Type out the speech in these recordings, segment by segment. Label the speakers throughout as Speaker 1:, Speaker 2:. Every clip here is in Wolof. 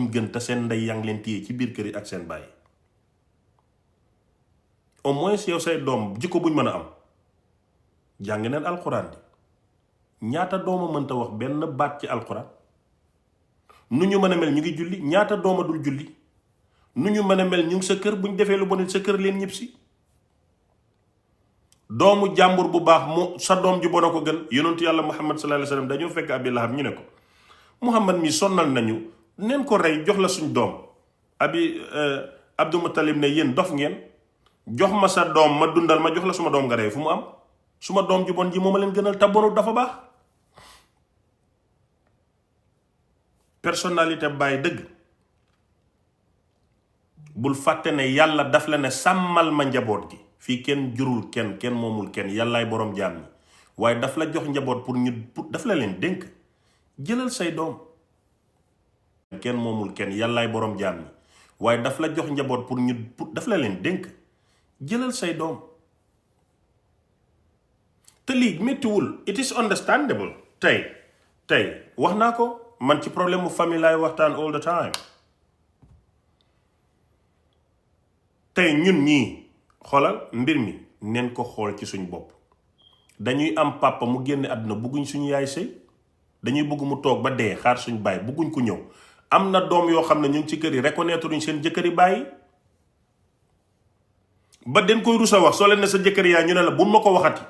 Speaker 1: buñ gën te seen ndey yaa ngi leen téye ci biir kër yi ak seen baay. au moins yow say doom jikko buñ mën a am jàng neen alxuraan di ñaata dooma mënta wax benn baat ci alxuraan. nu ñu mën a mel ñu ngi julli, ñaata dooma dul julli. nu ñu mën a mel ñu ngi sa kër, buñ defee lu bon sa kër leen ñëpp si. doomu jàmbur bu baax mu sa doom ju bon a ko gën. yonentu yàlla Muhammad sallallahu alayhi wa sallam dañoo fekk Abi Lahab ñu ne ko Muhammad mi sonnal nañu, neen ko rey jox la suñ doom. Abdul Muttalib ne yéen dof ngeen, jox ma sa doom ma dundal, ma jox la suma doom nga rey fu mu am. suma doom ju bon ji moo ma leen gënal, te bonut dafa baax. personnalité baay dëgg, bul fàtte ne yàlla daf la ne sàmmal ma njaboot gi. fii kenn jurul kenn moomul kenn, yàllaay boroom jaam ñi. waaye daf la jox njaboot pour daf la leen dénk. jëlal say doom. kenn moomul kenn, yàllaay boroom jaam ñi. waaye daf la jox njaboot pour daf la leen dénk. jëlal say doom. te lii méttiwul, it is understandable. tey wax naa ko man ci problème mu famille laay waxtaan all the time. tey ñun ñii xoolal mbir mi neen ko xool ci suñ bopp. dañuy am papa mu génn àdduna bugguñ suñu yaay sëy, dañuy bugg mu toog ba dee xaar suñ baay, bugguñ ko ñëw. am na doom yoo xam ne ñu ngi ci kër yi reconnaître uñ seen jëkkëri baay ba den koy rus a wax. soo leen ne sa jëkkër yaay ñu ne la bu ma ko waxati.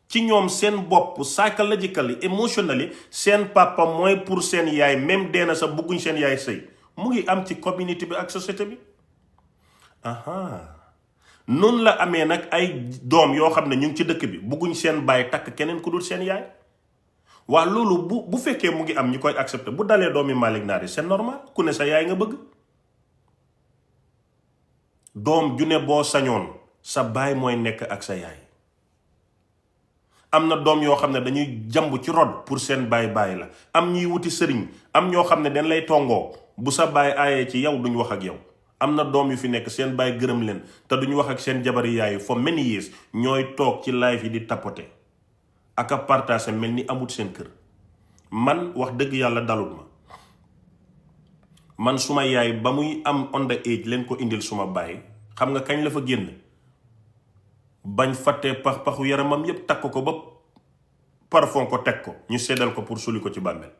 Speaker 1: ci ñoom seen bopp psychologically emotionally seen papa mooy pour seen yaay, même dee na sa bugguñ seen yaay sëy. mu ngi am ci communauté bi ak société bi. noonu la amee nag ay doom yoo xam ne ñu ngi ci dëkk bi bugguñ seen baay takk keneen ku dul seen yaay. waa loolu bu fekkee mu ngi am ñu koy accepté, bu dalee doomi Malick Naar yi c'est normal, ku ne sa yaay nga bëgg. doom ju ne boo sañoon sa baay mooy nekk ak sa yaay. am na doom yoo xam ne dañuy jamb ci rod pour seen baay la. am ñuy wuti sëriñ, am ñoo xam ne dañ lay tongoo bu sa baay aayee ci yow duñ wax ak yow. am na doom yu fi nekk seen baay gërëm leen te duñu wax ak seen jabari yaay for many years, ñooy toog ci live yi di tapoter ak a partager mel ni amut seen kër. man wax dëgg yàlla dalut ma. man suma yaay ba muy am under age leen ko indil suma baay, xam nga kañ la fa génn? bañ fàttee paxu yaramam yépp takk ko ba parfum ko teg ko ñu seddal ko pour suli ko ci bàmmeel.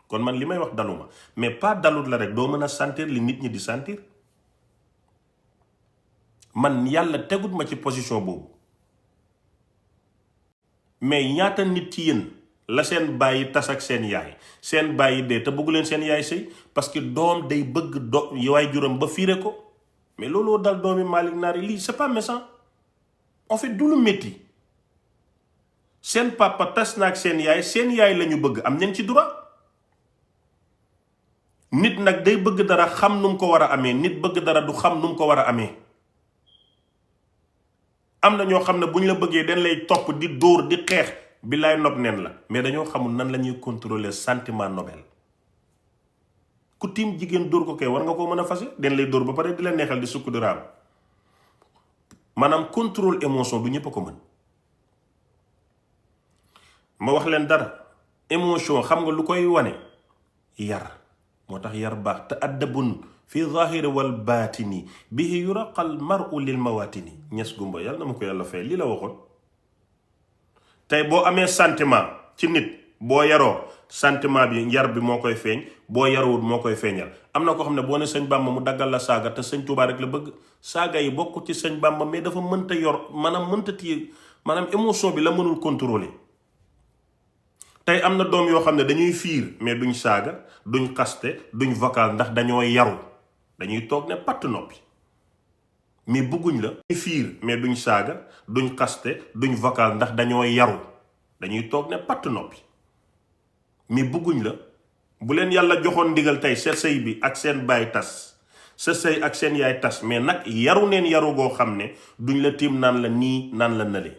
Speaker 1: kon man li may wax daluma, mais pas dalut la rek doo mën a sentir li nit ñi di sentir. man yàlla tegut ma ci position boobu. mais ñaata nit ci yéen la seen bàyyi tas ak seen yaay, seen bàyyi dee te bëggu leen seen yaay sëy parce que doom day bëgg waay juróom ba fiire ko. mais looloo dal doomi Malick Naar yi. lii c'est pas méchant en fait, du lu métti. seen papa tas na ak seen yaay la ñu bëgg, am nañ ci droit. nit nag day bëgg dara xam nu mu ko war a amee, nit bëgg dara du xam nu mu ko war a amee. am na ñoo xam ne bu ñu la bëggee dañ lay topp di dóor di xeex bi lay nob neen la, mais dañoo xamul nan la ñuy contrôler sentiment nobel. ku tiim jigéen dóor ko kay war nga koo mën a fase, dañ lay dóor ba pare di la neexal di sukk di raam. maanaam contrôle émotion du ñëpp a ko mën. ma wax leen dara, émotion xam nga lu koy wane? yar. moo tax yar baax te addabun fi zahiri wal baatini bihi yuraqal mar'u lil mawatini. ñes gumba yàlla na ma ko yàlla fay lii la waxoon. tey boo amee sentiment ci nit, boo yaroo sentiment bi yar bi moo koy feeñ, boo yaruwul moo koy feeñal. am na ko xam ne boo ne sëñ Bàmba mu daggal la saaga te sëñ Tuubaa rek la bëgg. saaga yi bokk ci sëñ Bàmba mais dafa mënta yor, maanaam mënta téye, maanaam émotion bi la mënul contrôler. tey am na doom yoo xam ne dañuy fiir mais duñ saaga, duñ xaste, duñ vocal ndax dañoo yaru. dañuy toog ne patt noppi mais bëgguñ la. dañuy fiir mais duñ saaga, duñ xaste, duñ vocal ndax dañoo yaru. dañuy toog ne patt noppi mais bëgguñ la. bu leen yàlla joxoon ndigal tey sa sëy bi ak seen baay tas, sa sëy ak seen yaay tas, mais nag yaru neen yaru goo xam ne duñ la tiim naan la nii naan la nële.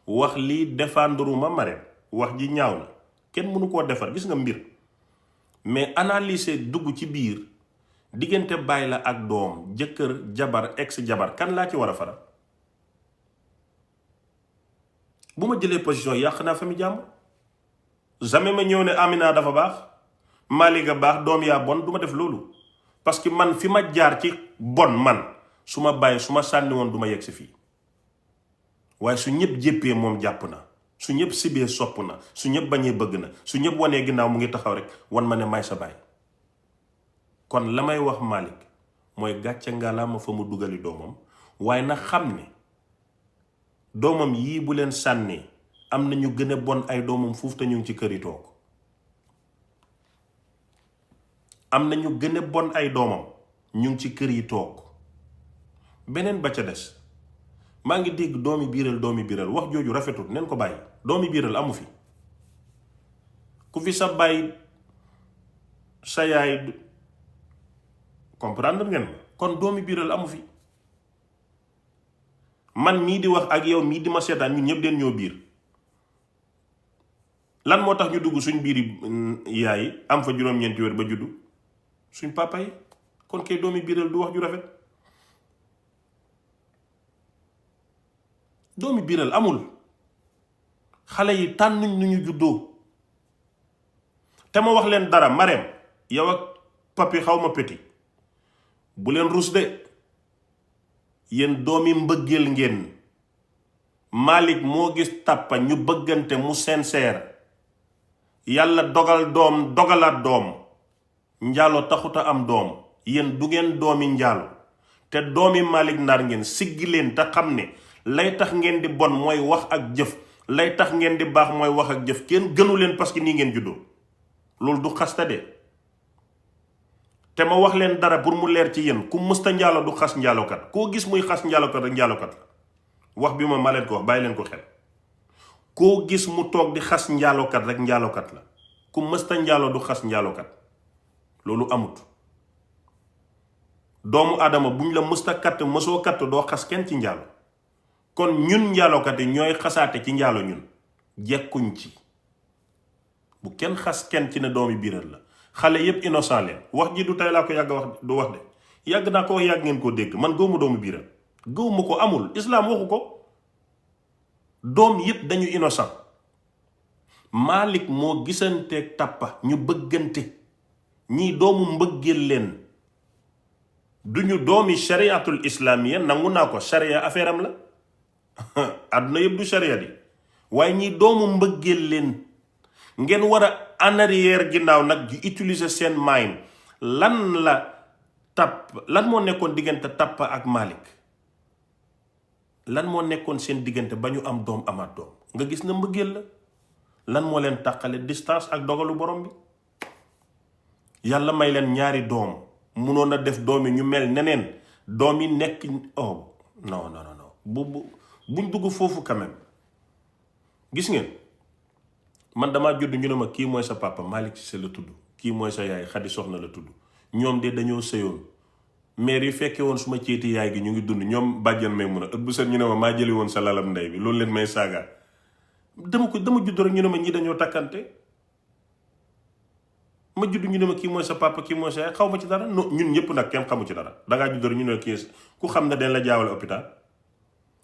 Speaker 1: wax lii défendre ma Marème, wax ji ñaaw na, kenn mënu koo defar. gis nga mbir mais analyser dugg ci biir diggante baay la ak doom, jëkkër jabar ex jabar, kan laa ci war a faral? bu ma jëlee position yàq naa famille jàmm. jamais ma ñëw ne Amina dafa baax, Malick a baax, doom yaa bon. du ma def loolu. parce que man fi ma jaar ci bon man su ma bàyyi su ma sànni woon du ma yegg si fii waaye su ñëpp jéppee moom jàpp na su ñëpp sibee sopp na su ñëpp bañee bëgg na su ñëpp wanee ginnaaw mu ngi taxaw rek wan ma ne may sa baay. kon la may wax Malick mooy gàcce ngalaama fa mu dugali doomam waaye na xam ne doomam yii bu leen sànnee am na ñu gën a bon ay doomam fuuf te ñu ngi ci kër yi toog. am na ñu gën a bon ay doomam ñu ngi ci kër yi toog. beneen ba ca des maa ngi dégg doomi biiral wax jooju rafetul neen ko bàyyi. doomi biiral amu fi ku fi sa bàyyi sa yaay comprendre ngeen kon doomi biiral amu fi. man mii di wax ak yow mii di ma seetaan ñun ñëpp den ñoo biir lan moo tax ñu dugg suñ biiri yaay am fa juróom-ñeenti weer ba juddu suñ papa yi kon kay doomi biiral du wax ju rafet. doomi biiral amul xale yi tànnuñ nu ñu juddoo te ma wax leen dara Marème yow ak papi xaw ma petit bu leen rus de yéen doomi mbëggeel ngeen. Malick moo gis Tappa ñu bëggante mu sincère yàlla dogal doom dogalaat doom njaalo taxuta am doom yéen du ngeen doomi njaalo te doomi Malick Ndar ngeen siggi leen te xam ne lay tax ngeen di bon mooy wax ak jëf lay tax ngeen di baax mooy wax ak jëf kenn gënu leen parce que nii ngeen juddoo loolu du xasta de. te ma wax leen dara pour mu leer ci yéen ku mësta njaalo du xas njaalokat koo gis muy xas njaalokat rek njaalokat la wax bi ma leen ko wax bàyyi leen ko xel. koo gis mu toog di xas njaalokat rek njaalokat la ku mësta njaalo du xas njaalokat loolu amut. doomu aadama buñ la mësta katt mësoo katt doo xas kenn ci njaalo kon ñun njaalokat yi ñooy xasaate ci njaalo ñun jekkuñ ci. bu kenn xas kenn ci ne doomi biiral la xale yépp innocent leen wax ji du tey laa ko yàgg wax du wax de yàgg naa ko wax yàgg ngeen koo dégg man gëwuma doomu biiral gëwuma ko amul islaam waxu ko. doom yépp dañu innocent. Malick moo gisanteeg Tappa ñu bëggante ñii doomu mbëggeel leen duñu doomi shariatul islaamiya nangu naa ko sharia affaire am la àdduna yépp du sharia di waaye ñii doomu mbëggeel leen ngeen war a en arrière ginnaaw nag di utiliser seen mind lan moo nekkoon diggante Tappa ak Malick lan moo nekkoon seen diggante ba ñu am doom amaat doom nga gis na mbëggeel la. lan moo leen tàqale distance ak dogalu borom bi yàlla may leen ñaari doom munoon a def doom yi ñu mel neneen doom yi nekk oh non buñ dugg foofu quand même. gis ngeen man damaa judd ñu ne ma kii mooy sa papa Malick Cissé la tudd kii mooy sa yaay Xadi Soxna la tudd ñoom de dañoo sëyoon maire yi fekkee woon suma ceeti yaay gi ñu ngi dund ñoom bàjjan may mun a ëpp bu set ñu ne ma maa jëli woon sa lalam ndey bi loolu leen may saaga dama judd rek ñu ne ma ñii dañoo takkante ma judd ñu ne ma kii mooy sa papa kii mooy sa yaay xaw ma ci dara non ñun ñëpp nag kenn xamu ci dara dangaa judd rek ñu ne kii ku xam ne dañ la jaawale hôpital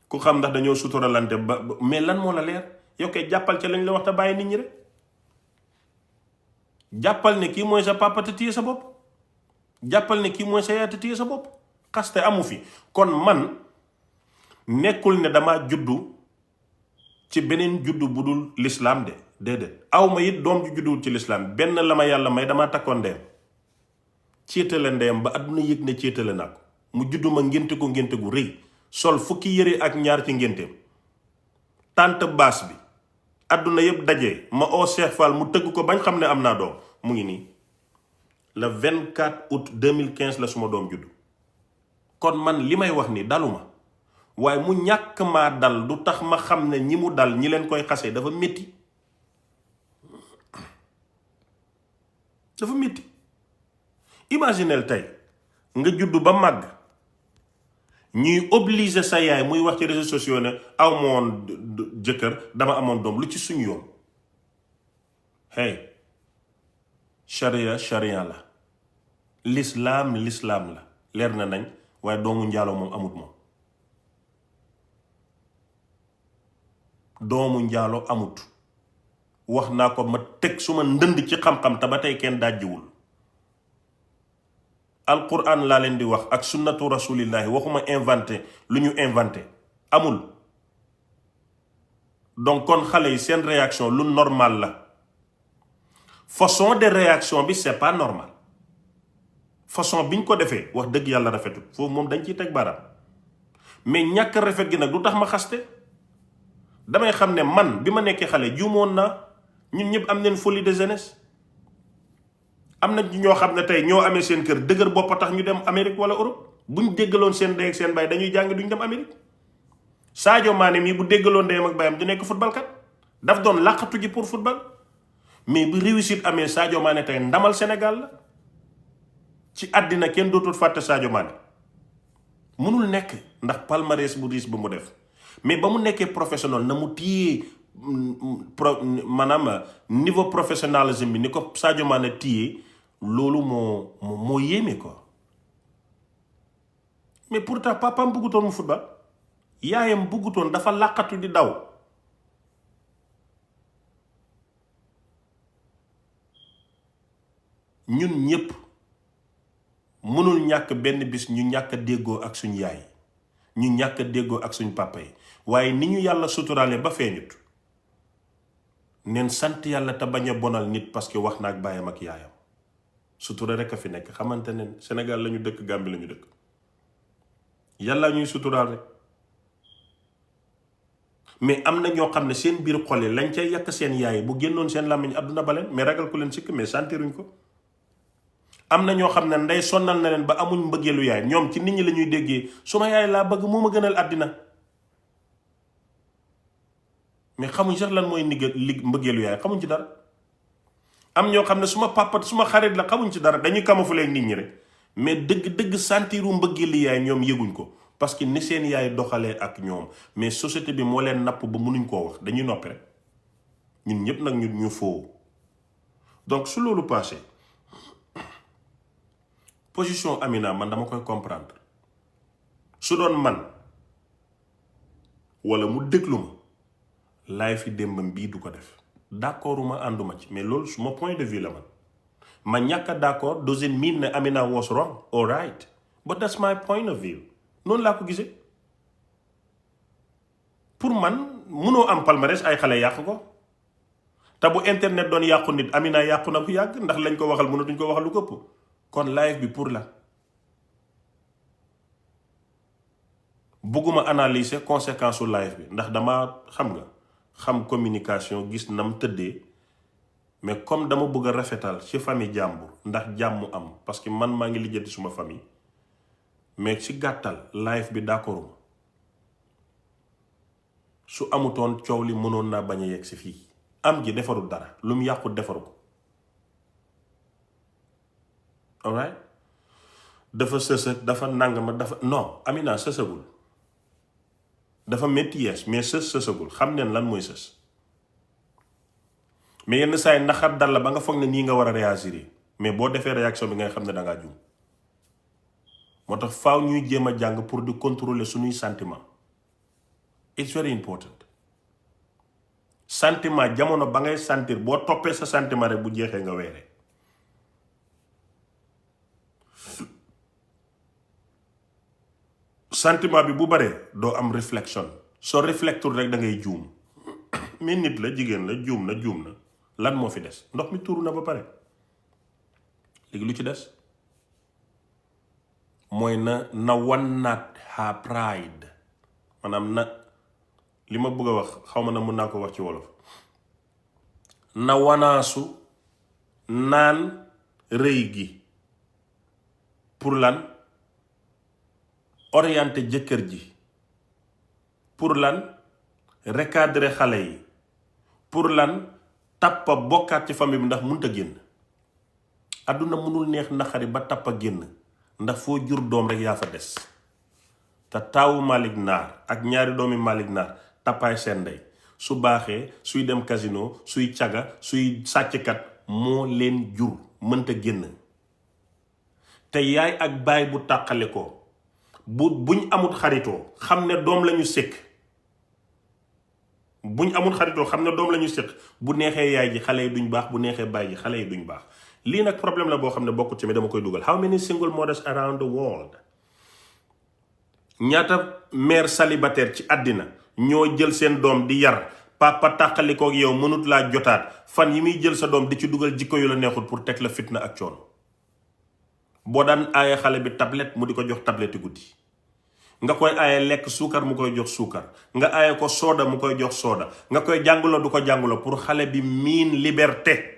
Speaker 1: ku xam ndax dañoo suturalante ba mais lan moo la leer yow kay jàppal ca lañ la wax te bàyyi nit ñi rek jàppal ne kii mooy sa papa te téye sa bopp jàppal ne kii mooy sa yaay te téye sa bopp xaste amu fi. kon man nekkul ne damaa juddu ci beneen juddu bu dul lislaam de déedéet aw ma it doom ju judduwul ci lislaam benn la ma yàlla may damaa takkoon ndeyam céetale ndeyam ba àdduna yëg ne céetale naa ko mu juddu ma ngénte ko ngénte gu rëy sol fukki yëre ak ñaar ci ngénteem tànt baas bi àdduna yëpp daje ma oo Cheikh Fall mu tëgg ko bañ xam ne am naa doom mu ngi nii le 24 août 2015 la suma doom juddu. kon man li may wax ni daluma waaye mu ñàkk maa dal du tax ma xam ne ñi mu dal ñi leen koy xasee dafa métti dafa métti. imagineel tey nga juddu ba màgg ñuy obligé sa yaay muy wax ci réseaux sociaux ne aw ma woon jëkkër dama amoon doom lu ci suñu yoon. hey charia la l'islam la leer na nañ waaye doomu njaaloo moom amut moom. doomu njaalo amut wax naa ko ma teg suma ndënd ci xam-xam te ba tey kenn dajjiwul alquran laa leen di wax ak sunnatu rasulillahi, waxuma inventé lu ñu inventé amul. donc kon xale yi seen réaction lu normal la. façon de réaction bi c'est pas normal. façon biñ ko defee wax dëgg yàlla rafetul foofu moom dañ ciy teg baaraam. mais ñàkk rafet gi nag du tax ma xaste. damay xam ne man bi ma nekkee xale juumoon naa. ñun ñëpp am nañ folie de jeunesse. am na ñoo xam ne tey ñoo amee seen kër dëgër bopp a tax ñu dem Amérique wala Europe buñ déggaloon seen ndey ak seen baay dañuy jàng duñ dem Amérique. Sadio Mané mii bu déggaloon ndeyam ak baayam du nekk football kat daf doon làqatu ji pour football. mais bu réussite amee Sadio Mané tey ndamal Sénégal la. ci àddina kenn dootul fàtte Sadio Mané. mënul nekk ndax palmarès bu riis ba mu def mais ba mu nekkee professionnel na mu téye maanaam niveau professionnalisme bi ni ko Sadio Mané téye loolu moo yéeme ko. mais pourtant papaam bëggutoon mu football yaayam bëggutoon dafa làqatu di daw. ñun ñépp mënul ñàkk benn bis ñu ñàkk a déggoo ak suñu yaay ñu ñàkk a déggoo ak suñu papa yi waaye ni ñu yàlla suturaale ba feeñut neen sant yàlla te bañ a bonal nit parce que wax na ak baayam ak yaayam sutura rek a fi nekk xamante ne Sénégal la ñu dëkk Gambie la ñu dëkk yàlla ñuy suturaal rek. mais am na ñoo xam ne seen biir xol yi lañ cay yàq seen yaay bu génnoon seen làmmiñ àdduna ba leen mais ragal ku leen sikk mais sentiruñ ko. am na ñoo xam ne ndey sonnal na leen ba amuñ mbëggeelu yaay ñoom ci nit ñi la ñuy déggee suma yaay laa bëgg moo ma gënal àddina mais xamuñ sax lan mooy mbëggeelu yaay xamuñ ci dara. am ñoo xam ne suma papa suma xarit la xamuñ ci dara dañuy camoufler nit ñi rek mais dëgg sentiru mbëggeelu yaay ñoom yëguñ ko parce que ni seen yaay doxalee ak ñoom mais société bi moo leen napp ba mënuñ koo wax dañuy noppi rek ñun ñëpp nag ñu foo. donc su loolu passé position Amina man dama koy comprendre su doon man wala mu déglu ma laay fi démbam bii du ko def d'accorduma ànduma ci mais loolu suma point de vue la ma ñàkk a d'accord doesn't mean ne Amina was wrong all right but that's my point of view noonu laa ko gisee. pour man munoo am palmarès ay xale yàq ko te bu internet doon yàqu nit Amina yàqu na bu yàgg ndax lañ ko waxal mënatuñ ko waxal lu këpp kon live bi pour la bëgguma analyser conséquence su live bi ndax dama xam communication gis nam tëddee mais comme dama bëgg a rafetal ci famille jàmbur ndax jàmm am parce que man maa ngi lijjanti suma famille mais ci gàttal live bi d'accorduma su amutoon coow li mënoon naa bañ a yegg si fii am ji defarul dara lu mu yàqu defaru ko alright dafa sësëg dafa nàngama dafa non Amina sësëgul dafa métti yees mais sësëgul xam neen lan mooy sës mais yenn saa yi naxar dal la ba nga foog ne nii nga war a réagir mais boo defee réaction bi ngay xam ne dangaa juum moo tax faaw ñuy jéem a jàng pour di contrôler suñuy sentiment it's very important sentiment jamono ba ngay sentir boo toppee sa sentiment rek bu jeexee nga weere sentiment bi bu baree doo am réflexion soo réflectul rek da ngay juum mais nit la jigéen la juum na lan moo fi des ndox mi tuuru na ba pare léegi lu ci des mooy na wannaat her pride maanaam na li ma bëgg a wax xaw ma na mën naa ko wax ci wolof na wanaasu naan rëy gi pour lan orienté jëkkër ji pour lan recadrer xale yi pour lan tappa bokkaat ci famille bi ndax mënut a génn àdduna mënul neex naxari ba tappa génn ndax foo jur doom rek yaa fa des te taawu Malick Naar ak ñaari doomi Malick Naar tappaay seen ndey su baaxee suy dem casino suy caga suy sàcckat moo leen jur mënta génn te yaay ak baay bu tàqale ko buñ amut xaritoo xam ne doom lañu sëkk buñ amul xaritoo xam ne doom lañu sëkk bu neexee yaay ji xale yi duñ baax bu neexee baay ji xale yi duñ baax lii nag problème la boo xam ne bokkut ci mi dama koy dugal. How many single mothers around the world? ñaata mère célibataire ci àddina ñoo jël seen doom di yar, papa tàqalikook yow mënut laa jotaat, fan yi muy jël sa doom di ci dugal jikko yu la neexul pour teg la fitna ak coono. boo daan aaye xale bi tablette mu di ko jox tablette guddi, nga koy aaye lekk suukar mu koy jox suukar, nga aaye ko sooda mu koy jox sooda, nga koy jàngaloo du ko jàngaloo, pour xale bi miin liberté.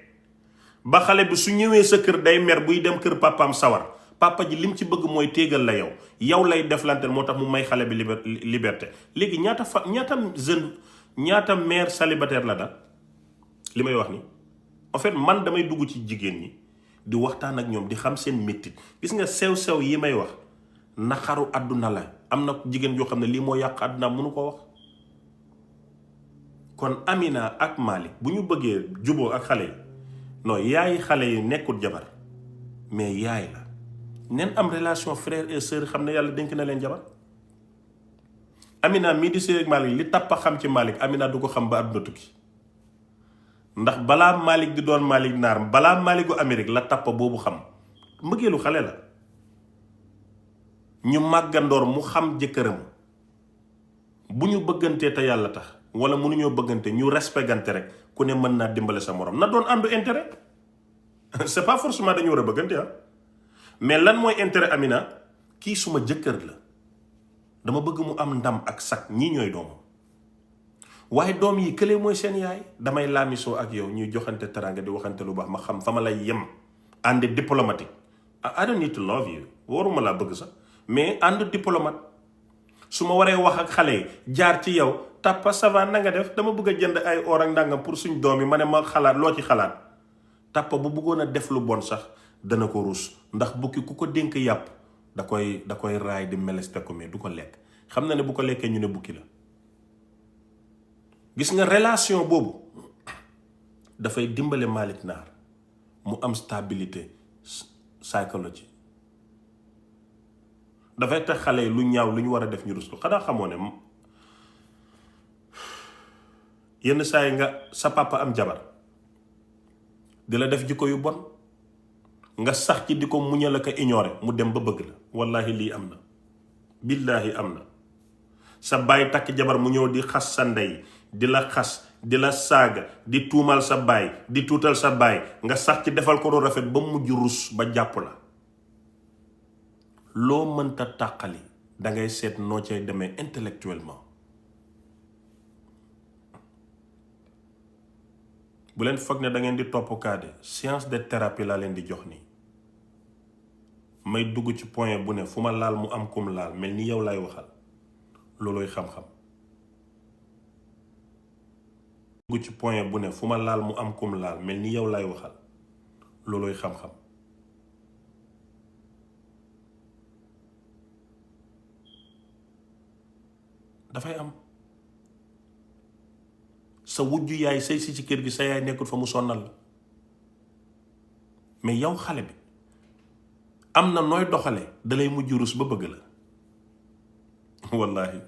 Speaker 1: ba xale bi su ñëwee sa kër day mer, buy dem kër papaam sawar, papa ji lim ci bëgg mooy téegal la yow lay deflanteel, moo tax mu may xale bi liberté. léegi ñaata jeune, ñaata mère célibataire la dal li may wax ni en fait man damay dugg ci jigéen ñi di waxtaan ak ñoom di xam seen métit. gis nga sew-sew yi may wax naxaru àdduna la. am na jigéen yoo xam ne lii moo yàq àdduna mënu ko wax. kon Amina ak Malick bu ñu bëggee juboo ak xale yi, non yaay xale yi nekkul jabar mais yaay la. neen am relation frère et sœur, xam ne yàlla dénk na leen jabar. Amina mii di sëy ak Malick li tappa xam ci Malick, Amina du ko xam ba àdduna tukki. ndax balaa Malick di doon Malick naar, balaa Malicku Amérique la tappa boobu xam. mbëggeelu xale la. ñu màggandoor mu xam jëkkëram, bu ñu bëggantee te yàlla tax wala mënuñoo bëggante ñu respectante rek, ku ne mën naa dimbale sa morom, na doon àndu intérêt. c'est pas forcément dañu war a bëggante mais lan mooy intérêt Amina? kii suma jëkkër la, dama bëgg mu am ndam ak sag, ñii ñooy doomam. waaye doom yi kële mooy seen yaay. damay laamisoo ak yow ñuy joxante teranga di waxante lu baax, ma xam fa ma lay yem. ànd diplomatique. I don't need to love you, waruma laa bëgg sax, mais ànd diplomate. su ma waree wax ak xale yi jaar ci yow, tàppa ça va na nga def, dama bëgg a jënd ay or ak ndàngam pour suñ doom yi, ma ne ma xalaat loo ci xalaat. tàppa bu bëggoon a def lu bon sax dana ko ruus, ndax bukki ku ko dénk yàpp da koy raay di meleste ko, mais du ko lekk. xam na ne bu ko lekkee ñu ne bukki la. gis nga relation boobu dafay dimbale Malick Naar mu am stabilité psychologie. dafay tax xale yi lu ñaaw lu ñu war a def ñu rus ko. xanaa xamoo ne yenn saa yi nga sa papa am jabar di la def jikko yu bon, nga sax ci di ko muñal ak a ignorer, mu dem ba bëgg la. wallahi lii am na, billaahi am na. sa baay takk jabar mu ñëw di xas sa ndey, di la xas, di la saaga, di tuumal sa baay, di tuutal sa baay, nga sax ci defal ko lu rafet ba mujj rus ba jàpp la. loo mënta tàqali dangay seet noo cay demee intellectuellement. bu leen foog ne da ngeen di topp kaade, séance de thérapie laa leen di jox nii. may dugg ci point bu ne fu ma laal mu am kum laal, mel ni yow lay waxal. loolooy xam-xam. dugg ci point bu ne fu ma laal mu am kum laal, mel ni yow lay waxal. loolooy xam-xam. dafay am. sa wujju yaay say si ci kër gi, sa yaay nekkul fa mu sonnal la, mais yow xale bi am na nooy doxale dalay mujj rus ba bëgg la. wallahi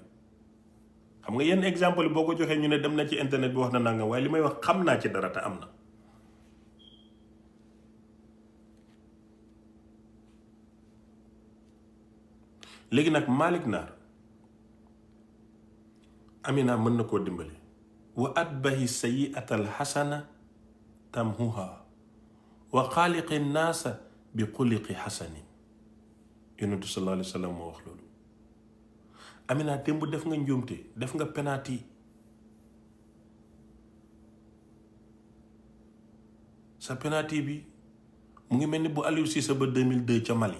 Speaker 1: xam nga yenn exemple boo ko joxee ñu ne dem na ci internet bi wax na nangam, waaye li may wax xam naa ci dara te am na. léegi nag Malick Naar, Amina mën na koo dimbali. wa atbahi sayi'ata alxasana tamhuha wa xaaliqi naasa bi xuliqi xasanin. yonentu sallallahu alayhi wa sallam moo wax loolu. Amina démb def nga njuumte, def nga penalty. sa penalty bi mu ngi mel ni bu Aliou Cissé ba 2002 ca Mali.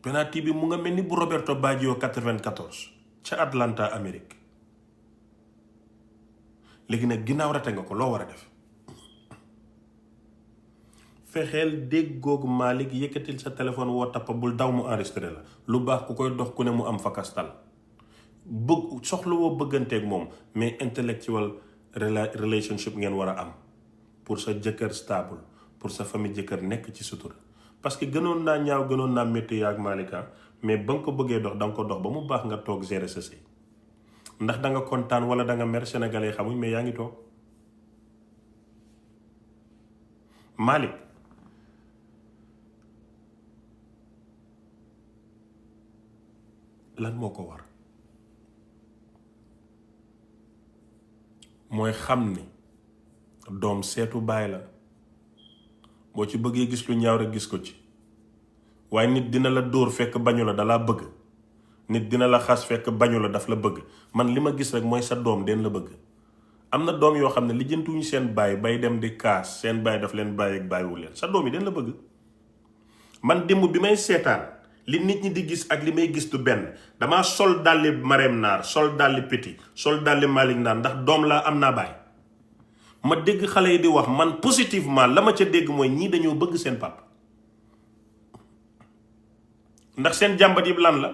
Speaker 1: penalty bi mu nga mel ni bu Roberto Baggio 94 ca Atlanta Amérique. léegi nag ginnaaw rate nga ko, loo war a def? fexeel dégg googu Malick, yëkkatil sa téléphone woo tappa, bul daw mu enregistré la. lu baax ku koy dox ku ne mu am fakastal. bëgg soxla woo bëgganteeg moom, mais intellectual relationship ngeen war a am pour sa jëkkër stable, pour sa famille jëkkër nekk ci sutura. parce que gënoon naa ñaaw, gënoon naa métti yaa ak Malika, mais ba nga ko bëggee dox da nga ko dox ba mu baax nga toog gérer sa sëy. ndax da nga kontaan wala da nga mer, sénégalais xamuñ, mais yaa ngi toog. Malick lan moo ko war mooy xam ni doom seetu baay la boo ci bëggee gis lu ñaaw rek gis ko ci waaye nit dina la dóor fekk bañu la dalaa bëgg nit dina la xas fekk bañu la daf la bëgg man li ma gis rek mooy sa doom den la bëgg am na doom yoo xam ne lijjantuñu seen baay bay dem di kaas seen baay daf leen bàyyi ak bàyyiwu leen sa doom yi den la bëgg man démb bi may seetaan li nit ñi di gis ak li may gis du benn damaa sol dalli Marème Naar sol dalli Petit sol dalli Malick Naar ndax doom laa am naa baay ma dégg xale yi di wax man positivement la ma ca dégg mooy ñii dañoo bëgg seen papa ndax seen jàmbat yi lan la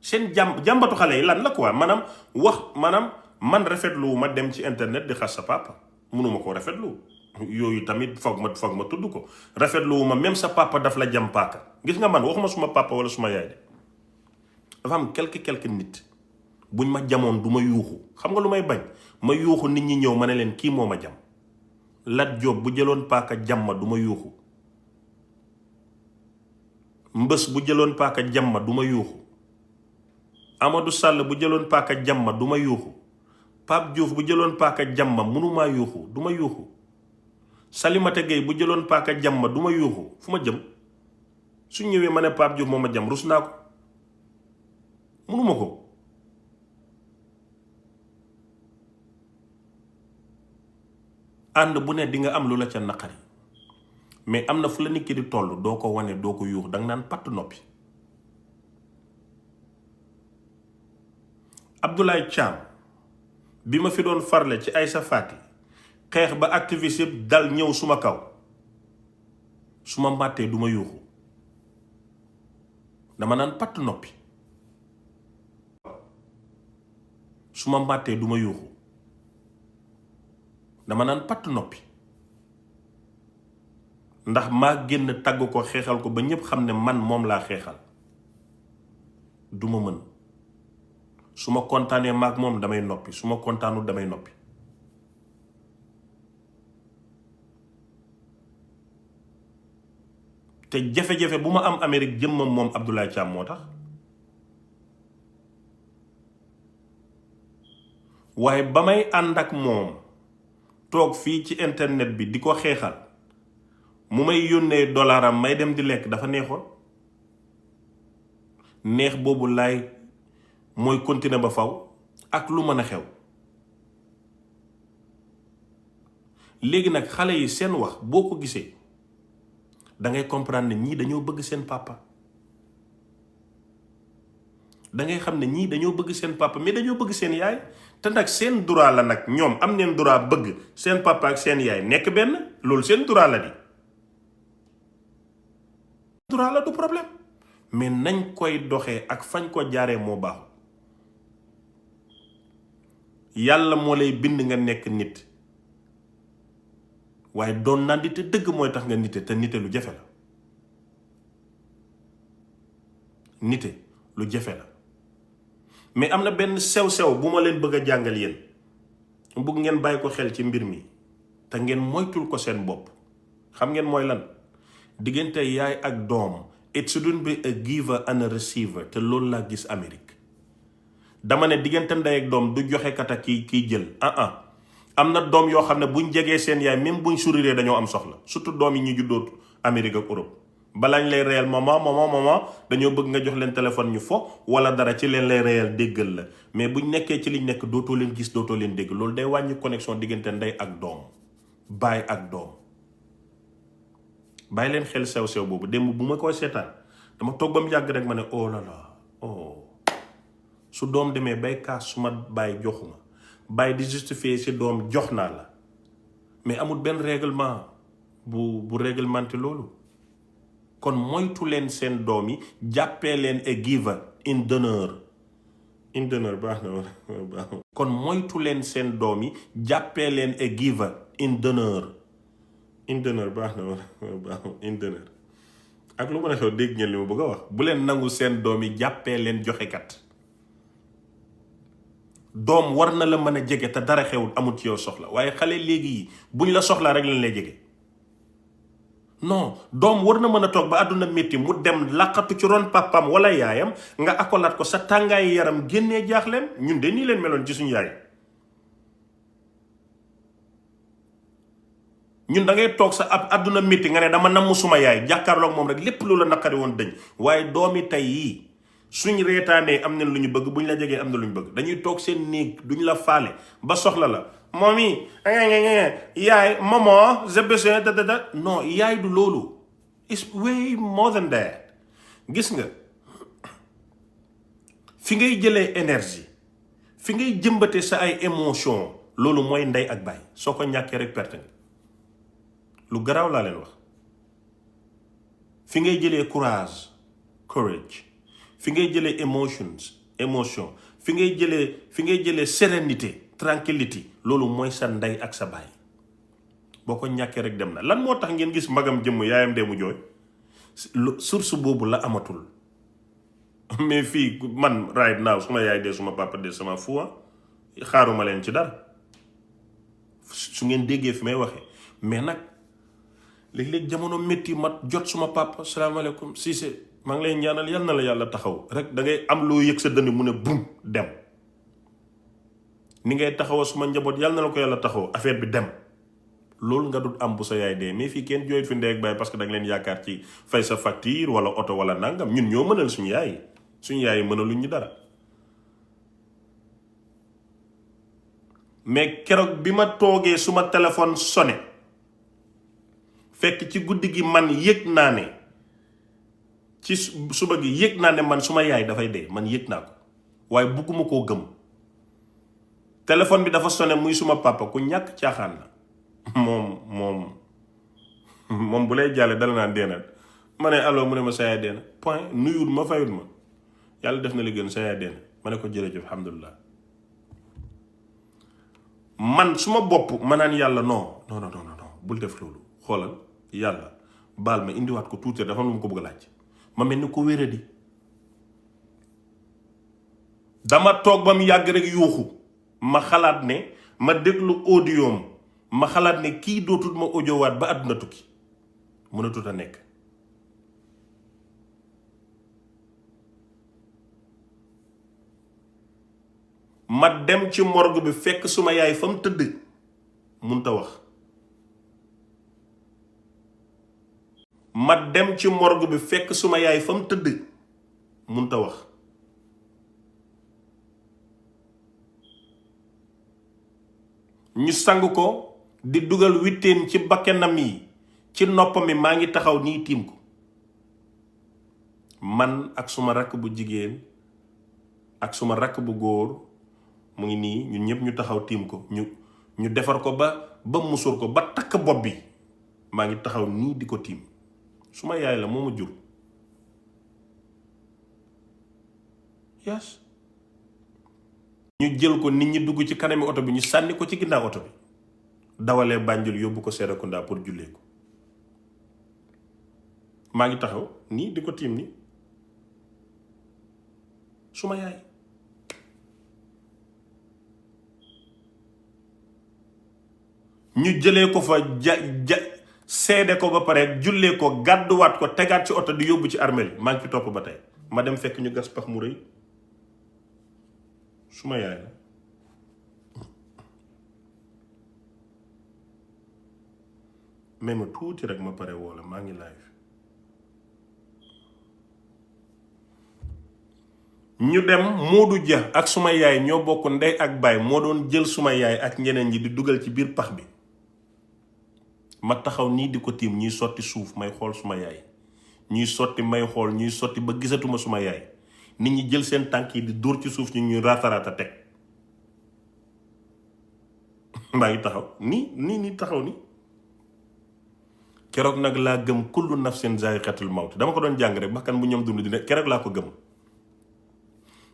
Speaker 1: seen jàmbatu xale yi lan la quoi maanaam man rafetlu ma dem ci internet di xas sa papa mënuma ko rafetlu yooyu tamit foog ma tudd ko rafetlu ma même sa papa daf la jam paaka gis nga man waxuma suma papa wala suma yaay de dafa am quelque nit buñ ma jamoon du ma yuuxu xam nga lu may bañ ma yuuxu nit ñi ñëw ma ne leen kii moo ma jam Lat Diop bu jëloon paaka jam ma du ma yuuxu Mbës bu jëloon paaka jam ma du ma yuuxu Amadou Sall bu jëloon paaka jam ma du ma yuuxu Pape Diouf bu jëloon paaka jam ma mënumaa yuuxu du ma yuuxu Salimata Gueye bu jëloon paaka jam ma du ma yuuxu fu ma jëm su ñëwee ma ne Pape Diouf moo ma jam rus naa ko mënuma ko ànd bu ne di nga am lu la ca naqari mais am na fu la nit ki di toll doo ko wane doo ko yuux danga naan patt noppi. Abdoulaye Thiam bi ma fi doon farle ci Aïssa Fati xeex ba activiste yëpp dal ñëw suma kaw su ma màttee du ma yuuxu dama naan patt noppi su ma màttee du ma yuuxu dama naan patt noppi ndax maa génn tagg ko xeexal ko ba ñépp xam ne man moom laa xeexal du ma mën su ma kontaanee maag moom damay noppi su ma kontaanul damay noppi te jafe-jafe bu ma am Amérique jëmmam moom Abdoulaye Thiam moo tax waaye ba may ànd ak moom toog fii ci internet bi di ko xeexal mu may yónnee dollaram may dem di lekk dafa neexoon neex boobu laay mooy continuer ba faw ak lu mën a xew léegi nag xale yi seen wax boo ko gisee da ngay comprendre ne ñii dañoo bëgg seen papa da ngay xam ne ñii dañoo bëgg seen papa mais dañoo bëgg seen yaay te nag seen droit la nag ñoom am neen droit bëgg seen papa ak seen yaay nekk benn loolu seen droit la di droit la du problème mais nañ koy doxee ak fañ ko jaaree moo baaxul yàlla moo lay bind nga nekk nit waaye doon nandite dëgg mooy tax nga nite te nite lu jafe la nite lu jafe la mais am na benn sew-sew bu ma leen bëgg a jàngal yéen bëgg ngeen bàyyi ko xel ci mbir mi te ngeen moytul ko seen bopp xam ngeen mooy lan diggante yaay ak doom it shouldn't be a giver and a receiver te loolu laa gis Amérique dama ne diggante ndey ak doom du joxe kat ak kiy jël am na doom yoo xam ne buñ jegee seen yaay même buñ sourire dañoo am soxla surtout doom yi ñu juddoo Amérique ak Europe balaañ lay réel maman dañoo bëgg nga jox leen téléphone ñu fo wala dara ci leen lay réel déggal la mais buñ nekkee ci liñ nekk dootoo leen gis dootoo leen dégg loolu day wàññi connexion diggante ndey ak doom baay ak doom bàyyi leen xel sew-sew boobu démb bu ma koy seetaan dama toog ba mu yàgg rek ma ne oh là là su doom demee bay kaas su ma bàyyi joxuma bàyyi di justifier si doom jox naa la mais amul benn règlement bu réglementé loolu kon moytu leen seen doom yi jàppee leen a giver in donneur baax na baax kon moytu leen seen doom yi jàppee leen a giver in donneur baax na baax in donneur ak lu mën a xew dégg ngeen li ma bëgg a wax bu leen nangu seen doom yi jàppee leen joxekat doom war na la mën a jege te dara xewul amul ci yow soxla, waaye xale léegi yi buñ la soxlaa rek lañ lay jege. non, doom war na mën a toog ba àdduna métti mu dem laqatu ci ron papam wala yaayam nga akolaat ko sa tàngaayi yaram génnee jaaxleem. ñun de nii leen meloon ci suñu yaay. ñun da ngay toog sa ab àdduna métti nga ne dama namm suma yaay jàkkaarloog moom rek lépp loola naqari woon dëñ. waaye doomi tey yii suñ reetaanee am na lu ñu bëgg, buñ la jegee am na lu ñu bëgg, dañuy toog seen néeg duñ la faale ba soxla la. moom yi yaay maman j'ai besoin de non, yaay du loolu. it's way more than that. gis nga fi ngay jëlee énergie, fi ngay jëmbate sa ay émotion, loolu mooy ndey ak baay. soo ko ñàkkee rek perte nga. lu garaaw laa leen wax. fi ngay jëlee courage, fi ngay jëlee émotion, fi ngay jëlee sérénité, tranquillité, loolu mooy sa ndey ak sa baay. boo ko ñàkkee rek dem na. lan moo tax ngeen gis magam jëmm yaayam dee mu jooy? source boobu la amatul. mais fii man right now suma yaay dee suma papa dee sama fuwa xaaruma leen ci dara su ngeen déggee fi may waxee. mais nag léeg-léeg jamono métti ma jot suma papa salaamaaleykum Cissé maa ngi lay ñaanal yal na la yàlla taxaw rek da ngay am loo yëg sa dënn mu ne bum dem. ni ngay taxawa suma njaboot yàlla na la ko yàlla taxaw affaire bi dem. loolu nga dut am bu sa yaay dee. mais fii kenn jooyut fi ndey ak baay parce que da nga leen yaakaar ci fay sa facture wala oto wala nangam. ñun ñoo mënal suñu yaay yi mënaluñ ñu dara. mais keroog bi ma toogee suma téléphone sonné fekk ci guddi gi man yëg naa ne ci suba gi yëg naa ne man suma yaay dafay dee, man yëg naa ko waaye bugguma koo gëm. téléphone bi dafa sonné muy suma papa ku ñàkk caaxaan la. moom bu lay jàlle dala naan dee na. ma ne allo mu ne ma sa yaay dee na point, nuyul ma fayul ma. yàlla def na li gën, sa yaay dee na. ma ne ko jërëjëf alhamdulilah. man suma bopp ma naan yàlla non bul def loolu. xoolal yàlla baal ma indiwaat ko tuuti dafa lu mu ko bëgg a laaj. ma mel ni ko wéradi. dama toog ba mu yàgg rek yuuxu. ma xalaat ne ma déglu audioom ma xalaat ne kii dootul ma audiowaat ba àdduna tukki mënatut a nekk. ma dem ci morgue bi fekk suma yaay fa mu tëdd munta wax. ma dem ci morgue bi fekk suma yaay fa mu tëdd munta wax. ñu sang ko di dugal witteen ci bakkenam yi ci noppam yi, maa ngi taxaw nii tiim ko. man ak suma rakk bu jigéen ak suma rakk bu góor mu ngi nii ñun ñëpp ñu taxaw tiim ko. ñu defar ko ba musur ko ba takk bopp bi. maa ngi taxaw nii di ko tiim. suma yaay la moo ma jur. yes. ñu jël ko nit ñi dugg ci kanami oto bi ñu sànni ko ci ginnaaw oto bi dawalee Banjul yóbbu ko Serekunda pour jullee ko. maa ngi taxaw nii di ko tiim nii suma yaay. ñu jëlee ko fa seede ko ba pare jullee ko gàdduwaat ko tegaat ci oto di yóbbu ci armeel maa ngi ci topp ba tey. ma dem fekk ñu gas pax mu rëy. suma yaay la. mais ma tuuti rek ma pare woo la maa ngi live. ñu dem Moodu Ja ak suma yaay ñoo bokk ndey ak baay moo doon jël suma yaay ak ñeneen ñi di dugal ci biir pax bi. ma taxaw nii di ko tiim ñuy sotti suuf may xool suma yaay ñuy sotti may xool ñuy sotti ba gisatuma suma yaay. nit ñi jël seen tànk yi di dóor ci suuf ñu ñuy raataraata teg. maa ngi taxaw nii taxaw ni. keroog nag laa gëm kullu nafsin zaa'iqatul mawt. dama ko doon jàng rek bakkan bu ñoom dund dina keroog laa ko gëm.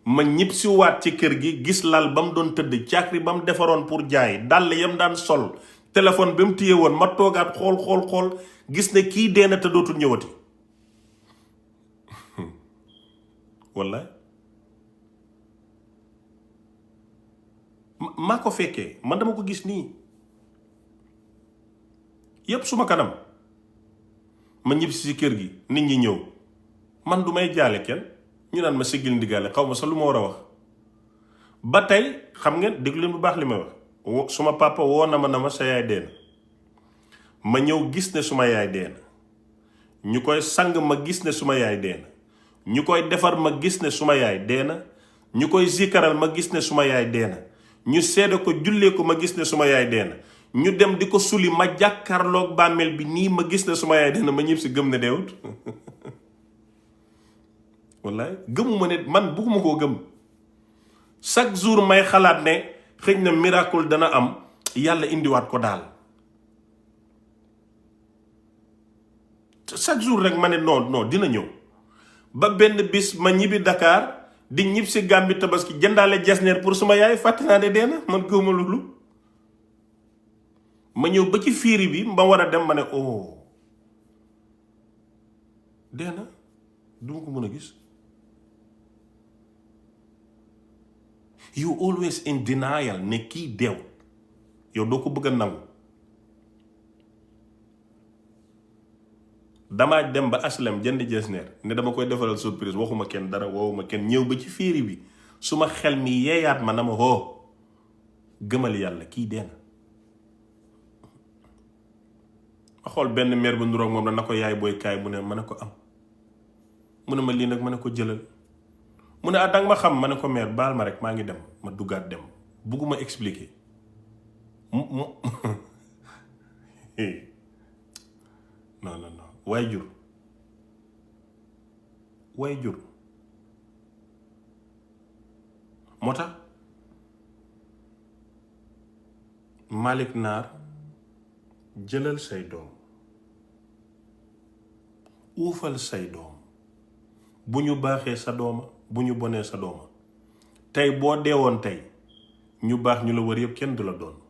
Speaker 1: ma ñib si waat ci kër gi gis lal ba mu doon tëdd caakri ba mu defaroon pour jaay dàll yam daan sol téléphone ba mu téye woon ma toogaat xool gis ne kii dee na te dootul ñëwati. wallaay maa ko fekkee man dama ko gis nii yépp suma kanam ma ñib si kër gi nit ñi ñëw man du may jaale kenn ñu naan ma siggil ndigaale xaw ma sax lu ma war a wax ba tey xam ngeen déglu leen bu baax li may wax suma papa woo na ma sa yaay dee na ma ñëw gis ne suma yaay dee na ñu koy sang ma gis ne suma yaay dee na ñu koy defar ma gis ne suma yaay dee na ñu koy zikaral ma gis ne suma yaay dee na ñu seede ko jullee ko ma gis ne suma yaay dee na ñu dem di ko suli ma jàkkaarloog bàmmeel bi nii ma gis ne suma yaay dee na ma ñib si gëm ne deewut wallaay gëmuma ne man bugguma koo gëm chaque jour may xalaat ne xëy na miracle dana am yàlla indiwaat ko daal chaque jour rek ma ne non dina ñëw ba benn bis ma ñibbi Dakar di ñib si Gàmbi Tabaski jëndaale jesneer pour suma yaay fàtte naa ne dee na man gëwuma loolu ma ñëw ba ci fiiri bi ma war a dem ma ne oh dee na du ma ko mën a gis. You always in denial ne kii deew yow doo ko bëgg a nangu. damaa dem ba aslem jënd jesneer ne dama koy defaral surprise waxuma kenn dara woowuma kenn ñëw ba ci fiiri bi suma xel mi yeeyaat ma na ma hoo gëmal yàlla kii dee na. ma xool benn meer bu nduroog moom na ko yaay booy kaay mu ne ma ne ko am mu ne ma lii nag ma ne ko jëlal mu ne danga ma xam ma ne ko meer baal ma rek maa ngi dem ma duggaat dem bugguma expliquer non waay jur moo tax Malick Naar jëlal say doom uufal say doom bu ñu baaxee sa dooma bu ñu bonee sa dooma tey boo deewoon tey ñu baax ñu la wër yëpp kenn du la doon.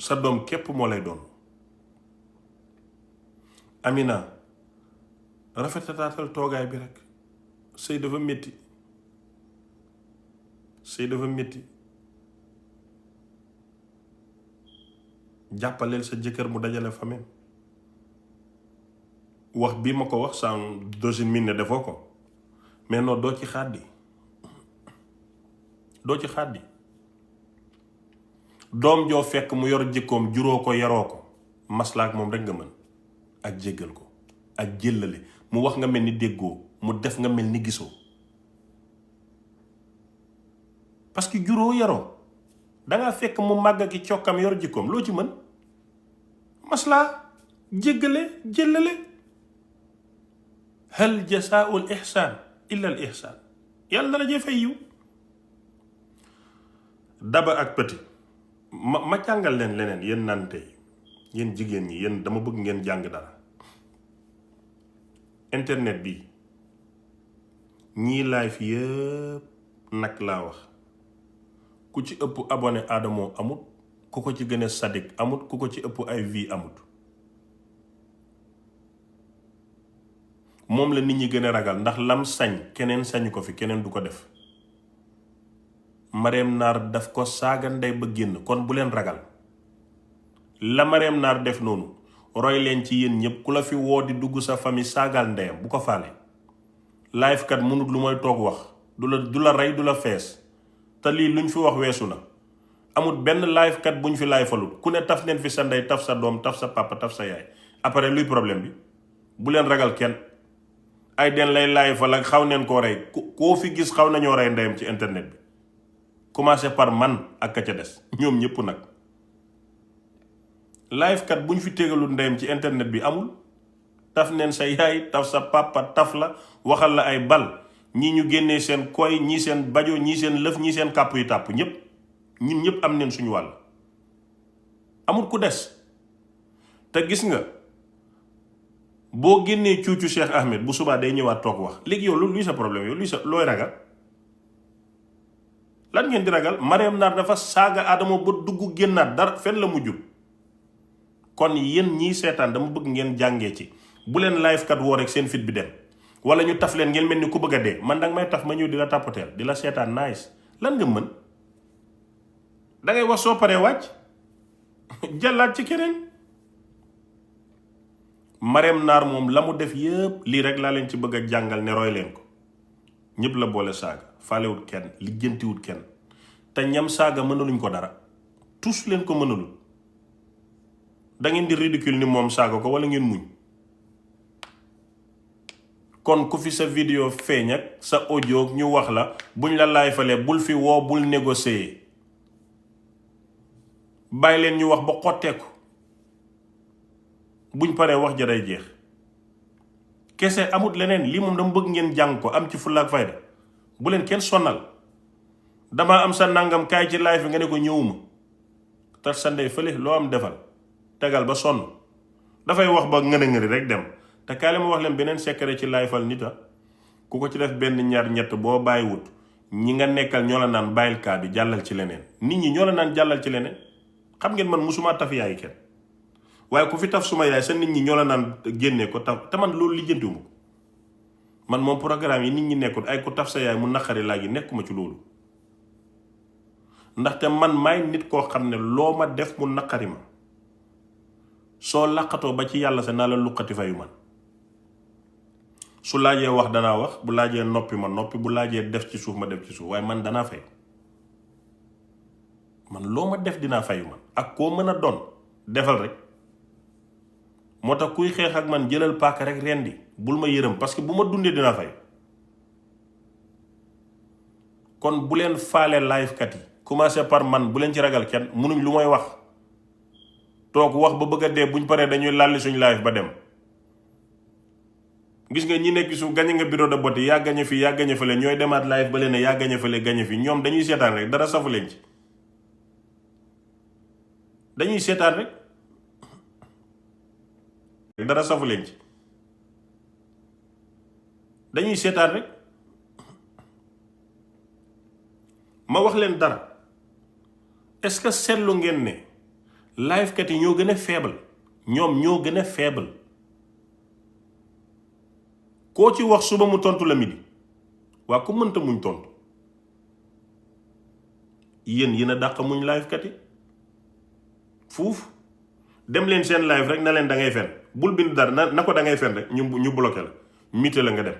Speaker 1: sa doom képp moo lay doon. Amina rafetataatal toogaay bi rek sëy dafa métti jàppaleel sa jëkkër mu dajale famille wax bii ma ko wax sans dosine mine ne defoo ko mais non doo ci xàddi doom joo fekk mu yor jikkoom juróo ko yaroo ko maslaak moom rek nga mën ak jéggal ko ak jëllale mu wax nga mel ni déggoo mu def nga mel ni gisoo parce que juróo yaroo dangaa fekk mu màgg ki cokkam yor jikkoom loo ci mën maslaa jéggale jëllale hal jasaa'ul ihsaan illa al ihsaan yàlla dala jee fay yiw. Daba ak Petit ma jàngal leen leneen yéen nante yéen jigéen ñi yéen dama bëgg ngeen jàng dara. internet bi ñii live yëpp nag laa wax ku ci ëpp abonné Adamo amut ku ko ci gën a sadik amut ku ko ci ëpp ay vie amut moom la nit ñi gën a ragal ndax lam sañ keneen sañu ko fi keneen du ko def. Marème Naar daf ko saaga ndey ba génn kon bu leen ragal la Marème Naar def noonu roy leen ci yéen ñëpp ku la fi woo di dugg sa famille saagaal ndeyam bu ko faale. live kat mënut lu may toog wax du la rey du la fees te lii luñ fi wax weesu na amul benn live kat buñ fi live falul ku ne taf neen fi sa ndey taf sa doom taf sa papa taf sa yaay après luy problème bi bu leen ragal kenn ay den lay live fal ak xaw neen koo rey koo fi gis xaw nañoo rey ndeyam ci internet bi. commencé par man ak ka ca des ñoom ñëpp nag live kat bu ñu fi tégalul ndeyam ci internet bi amul taf neen sa yaay taf sa papa taf la waxal la ay bal ñii ñu génnee seen koy ñii seen bajo ñii seen lëf ñii seen kàpp yu tàpp ñëpp ñun ñëpp am neen suñu wàll amul ku des te gis nga boo génnee cuucu Cheikh Ahmed bu subaa day ñëwaat toog wax léegi yow luy sa problème yow looy ragal lan ngeen di ragal. Marème Naar dafa saaga Adamo ba dugg génnaat dara fenn la mujjul kon yéen ñii seetaan dama bëgg ngeen jàngee ci bu leen live kat woo rek seen fit bi dem wala ñu taf leen ngeen mel ni ku bëgg a dee man danga may taf ma ñëw di la tàppateel di la seetaan nice lan nga mën dangay wax soo paree wàcc jàllaat ci keneen. Marème Naar moom la mu def yëpp lii rek laa leen ci bëgg a jàngal ne roy leen ko ñëpp la boole saaga faalewut kenn lijjantiwut kenn te ñam saaga mënaluñ ko dara tous leen ko mënalul da ngeen di ridicule ni moom saaga ko wala ngeen muñ. kon ku fi sa vidéo feeñ ak sa audio ñu wax la buñ la laay falee bul fi woo bul négocier bàyyi leen ñu wax ba xotteeku buñ paree wax ja day jeex kese amut leneen lii moom dama bëgg ngeen jàng ko am ci fulla ak fayda bu leen kenn sonnal damaa am sa nangam kaay ci live bi nga ne ko ñëwuma tar sa ndey fële loo am defal tegal ba sonn dafay wax ba ngëri rek dem te kaay la ma wax leen beneen secret ci live fal nita ku ko ci def benn ñaar ñett boo bàyyiwut ñi nga nekkal ñoo la naan bàyyil kaa bi jàllal ci leneen nit ñi ñoo la naan jàllal ci leneen xam ngeen man musuma taf yaay kenn waaye ku fi taf suma yaay sa nit ñi ñoo la naan génnee ko taf te man loolu lijjantiwuma ko man moom programme yi nit ñi nekkul ay ku taf sa yaay mu naqari laa gi nekkuma ci loolu ndaxte man maay nit koo xam ne loo ma def mu naqari ma soo laqatoo ba ci yàlla sa naa la luqati fayu man su laajee wax danaa wax bu laajee noppi ma noppi bu laajee def ci suuf ma def ci suuf waaye man danaa fay man loo ma def dinaa fayu man ak koo mën a doon defal rek moo tax kuy xeex ak man jëlal paaka rek rendi bul ma yërëm parce que bu ma dundee dinaa fay kon bu leen faale live kat yi commencé par man bu leen ci ragal kenn munuñ lu may wax toog wax ba bëgg a dee buñ paree dañuy lalli suñ live ba dem gis nga ñi nekk su gañe nga bureau de vote yaa gañe fi yaa gañe fële ñooy demaat live ba leen ne yaa gañe fële gañe fi ñoom dañuy seetaan rek dara safu leen ci dañuy seetaan rek dara safu leen ci dañuy seetaan rek ma wax leen dara est-ce que seetlu ngeen ne live kat yi ñoo gën a faible ñoom ñoo gën a faible koo ci wax suba mu tontu la midi waa ku mënta muñ tontu yéen a dàq muñ live kat yi fuuf dem leen seen live rek na leen da ngay fen bul bind dara na ko da ngay fen rek ñu bloqué la mité la nga dem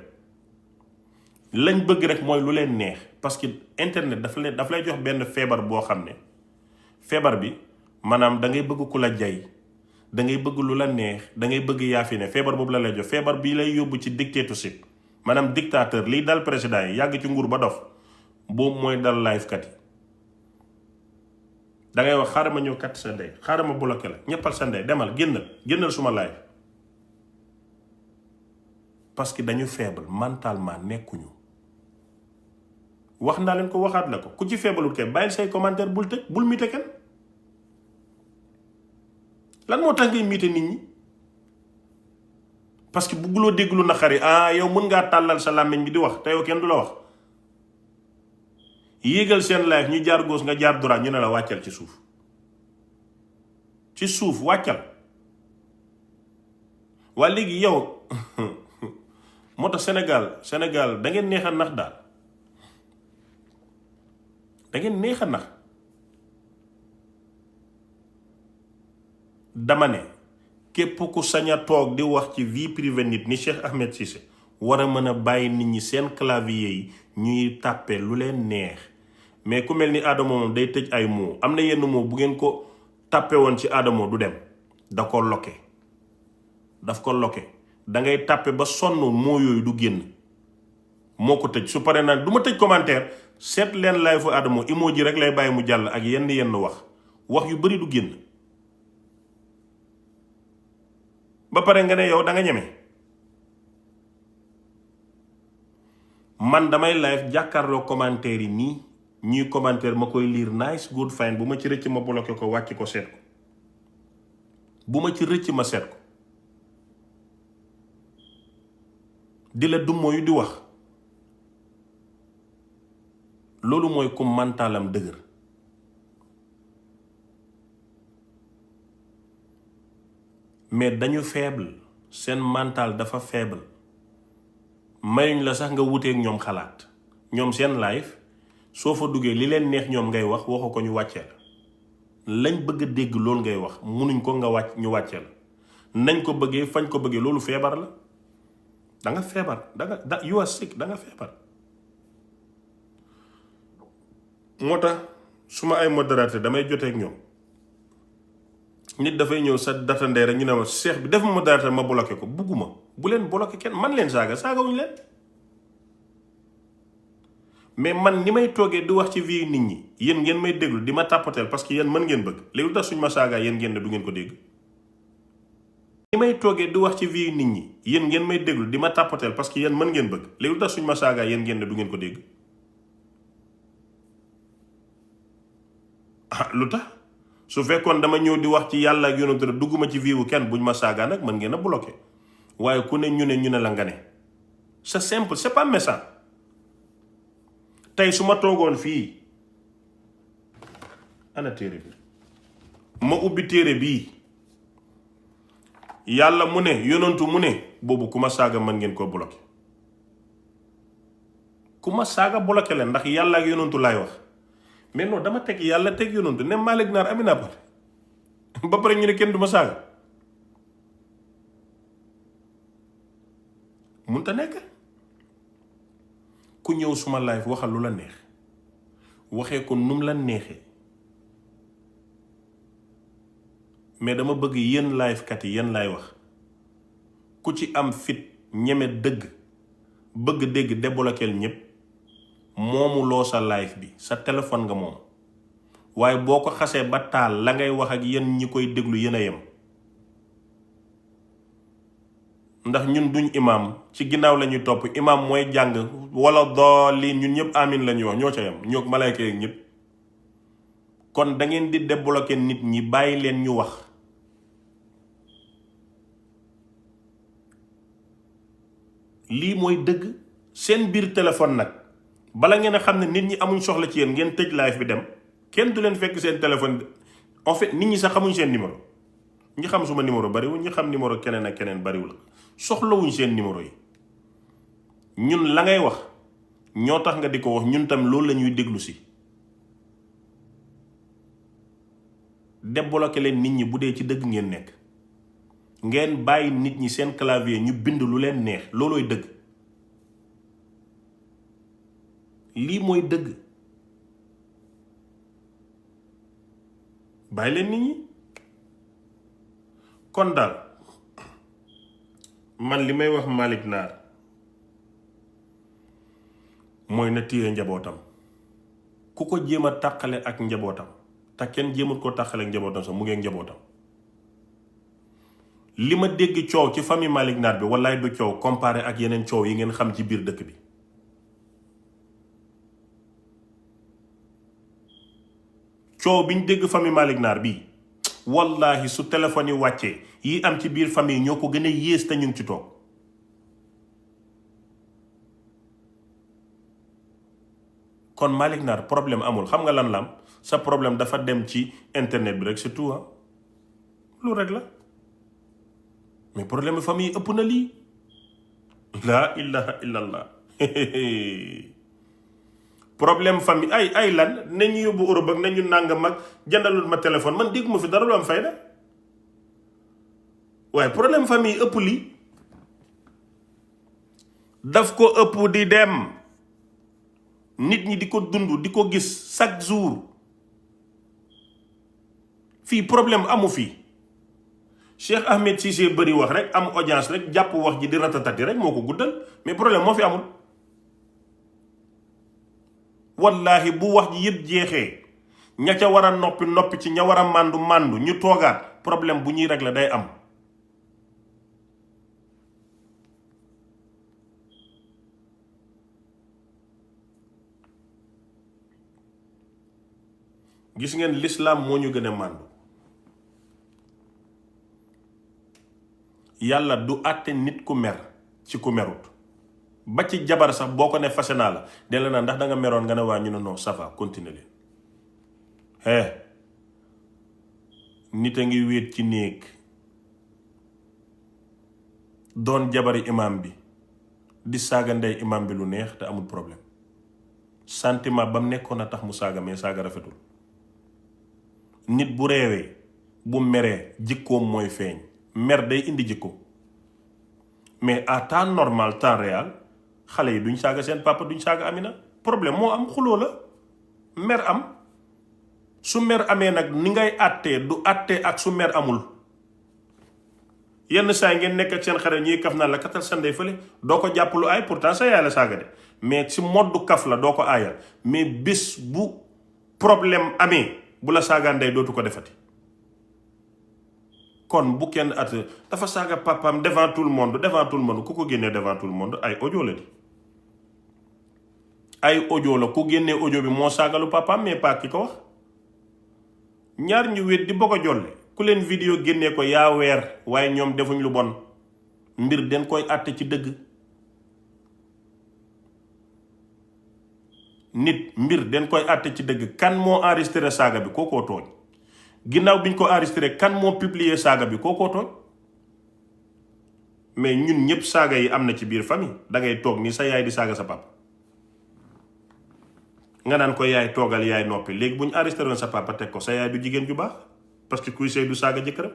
Speaker 1: lañ bëgg rek mooy lu leen neex parce que internet daf lay jox benn feebar boo xam ne feebar bi maanaam da ngay bëgg ku la jay da ngay bëgg lu la neex da ngay bëgg yaafi ne feebar boobu la lay jox feebar bii lay yóbbu ci dictatorship maanaam dictateur liy dal président yi yàgg ci nguur ba dof boobu mooy dal live kat yi da ngay wax xaaral ma ñëw kat sa ndey xaaral ma bloqué la ñeppal sa ndey demal génnal suma live parce que dañu faible mentalement nekkuñu wax naa leen ko waxaat la ko ku ci feebalul kenn bàyyil say commentaire bul tëj bul mite kenn lan moo tax ngay mite nit ñi parce que bugguloo dégg lu naqari yow mën ngaa tàllal sa làmmiñ bi di wax te yow kenn du la wax yéegal seen live ñu jaar gauche nga jaar droite ñu ne la wàccal ci suuf wàccal waa léegi yow moo tax Sénégal da ngeen neex a nax daal da ngeen neex a nax dama ne képp ku sañ a toog di wax ci vie privée nit ni Cheikh Ahmed Cissé war a mën a bàyyi nit ñi seen clavier yi ñuy tàppe lu leen neex mais ku mel ni Adamo moom day tëj ay mots am na yenn mots bu ngeen ko tàppe woon ci Adamo du dem da ko loke daf ko loke da ngay tàppe ba sonn moo yooyu du génn moo ko tëj su paree naan du ma tëj commentaire seet leen live fu Adamo emoji rek lay bàyyi mu jàll ak yenn wax yu bari du génn ba pare nga ne yow da nga ñeme man damay live jàkkaarloo commentaire yi nii ñuy commentaire ma koy lire nice good fine bu ma ci rëcc ma bloqué ko wàcc ko seet ko bu ma ci rëcc ma seet ko di la dummoo yu di wax loolu mooy ku mentalam dëgër mais dañu faible seen mental dafa faible mayuñ la sax nga wuteek ñoom xalaat. ñoom seen live soo fa duggee li leen neex ñoom ngay wax waxu ko ñu wàccee la lañ bëgg a dégg loolu ngay wax munuñ ko nga wàcc ñu wàccee la nañ ko bëggee fañ ko bëggee loolu feebar la. da nga feebar you are sick da nga feebar. moo tax su ma ay modérateur damay joteek ñoom nit dafay ñëw sa data ndey rek ñu ne ma seex bi def ma modérateur ma bloqué ko bugguma bu leen bloqué kenn man leen saagawuñu leen. mais man ni may toogee di wax ci vie nit ñi yéen ngeen may déglu di ma tàppateel parce que yéen mën ngeen bëgg léegi lu tax suñ ma saagaa yéen ngeen ne du ngeen ko dégg. ni may toogee di wax ci vie nit ñi yéen ngeen may déglu di ma tàppateel parce que yéen mën ngeen bëgg léegi lu tax suñ ma saagaa yéen ngeen ne du ngeen ko dégg. lu tax su fekkoon dama ñëw di wax ci yàlla ak yonent dugguma ci vie wu kenn buñ ma saagaa nag mën ngeen a bloqué waaye ku ne ñu ne la nga ne c'est simple c'est pas méchant. tey su ma toogoon fii ana téere bi ma ubbi téere bii yàlla mu ne yonantu mu ne boobu ku ma saaga mën ngeen koo bloqué ku ma saaga bloqué leen ndax yàlla ak yonantu laay wax mais non dama teg yàlla teg yonantu ne Malick Naar Amina Poté ba pare ñu ne kenn du ma saaga munta nekk. ku ñëw suma live waxal lu la neex waxee ko num la neexee mais dama bëgg yéen live kat yi yéen laay wax ku ci am fit ñeme dëgg bëgg dégg débloqueel ñépp moomu loo sa live bi sa téléphone nga moom waaye boo ko xasee ba taal la ngay wax ak yéen ñi koy déglu yéen a yem ndax ñun duñ imam ci ginnaaw la ñuy topp imam mooy jàng wala doolin ñun ñëpp amin la ñuy wax ñoo ca yem ñoo malayka yeeg ñëpp kon da ngeen di débloquer nit ñi bàyyi leen ñu wax lii mooy dëgg seen biir téléphone nag bala ngeen a xam ne nit ñi amuñ soxla ci yéen ngeen tëj live bi dem kenn du leen fekk seen téléphone en fait nit ñi sax xamuñ seen numéro ñi xam suma numéro bariwul ñi xam numéro keneen ak keneen bariwul soxlawuñ seen numéro yi ñun la ngay wax ñoo tax nga di ko wax ñun tam loolu la ñuy déglu si débloqué leen nit ñi bu dee ci dëgg ngeen nekk ngeen bàyyi nit ñi seen clavier ñu bind lu leen neex loolooy dëgg lii mooy dëgg bàyyi leen nit ñi kon daal man li may wax Malick Naar mooy na téye njabootam ku ko jéem a tàqale ak njabootam te kenn jéemut koo tàqale ak njabootam sax mu ngi ak njabootam li ma dégg coow ci famille Malick Naar bi wallaay du coow comparé ak yeneen coow yi ngeen xam ci biir dëkk bi coow bi ñu dégg famille Malick Naar bii wallahi su téléphone yi wàccee yi am ci biir famille ñoo ko gën a yées te ñu ngi ci toog kon Malick Naar problème amul xam nga lan la am sa problème dafa dem ci internet bi rek c'est tout ah lu rek la mais problème famille ëpp na lii laa ilaha illallah problème famille ay lan nañu yóbbu Europe ak nañu nàngam ak jëndalul ma téléphone man dégguma fi dara lu am fayda waaye problème famille ëpp lii daf ko ëpp di dem nit ñi di ko dund di ko gis chaque jour fii problème amu fii Cheikh Ahmed Cissé bëri wax rek am audience rek jàpp wax ji di ratatati rek moo ko guddal mais problème moo fi amul wallahi bu wax ji yëpp jeexee ña ca war a noppi ci ña war a màndu ñu toogaat problème bu ñuy régler day am gis ngeen l'islam moo ñu gën a màndu yàlla du àtte nit ku mer ci ku merut ba ci jabar sax boo ko ne fase naa la de la naa ndax da nga meroon nga ne waa ñu ne non ça va continuer leen nit a ngi wéet ci néeg doon jabari imam bi di saaga ndey imam bi lu neex te amul problème sentiment ba mu nekkoon a tax mu saaga mais saaga rafetul. nit bu reewee bu meree jikkoom mooy feeñ mer day indi jikko mais à temps normal temps réel xale yi duñ saaga seen papa duñ saaga Amina problème moo am xuloo la mer am su mer amee nag ni ngay àttee du àttee ak su mer amul. yenn saa yi ngeen nekk ak seen xarit ñuy kaf naa la katal sa ndey fële doo ko jàpp lu aay pourtant sa yaay la saaga de mais si moddu kaf la doo ko aayal mais bés bu problème amee bu la saagaa ndey dootu ko defati. kon bu kenn at dafa saaga papaam devant tout le monde ku ko génnee devant tout le monde ay audio la di ay audio la ku génnee audio bi moo saagalu papaam mais pas ki ko wax. ñaar ñu wét di bokk a jolle ku leen vidéo génnee ko yaa weer waaye ñoom defuñ lu bon mbir den koy àtte ci dëgg. nit mbir den koy àtte ci dëgg kan moo enregistré saaga bi kookoo tooñ ginnaaw biñ ko enregistré kan moo publier saaga bi kookoo tooñ mais ñun ñëpp saaga yi am na ci biir famille dangay toog ni sa yaay di saaga sa papa nga naan ko yaay toogal yaay noppi léegi bu ñu enregistré woon sa papa teg ko sa yaay du jigéen ju baax parce que kuy sëy du saaga jëkkëram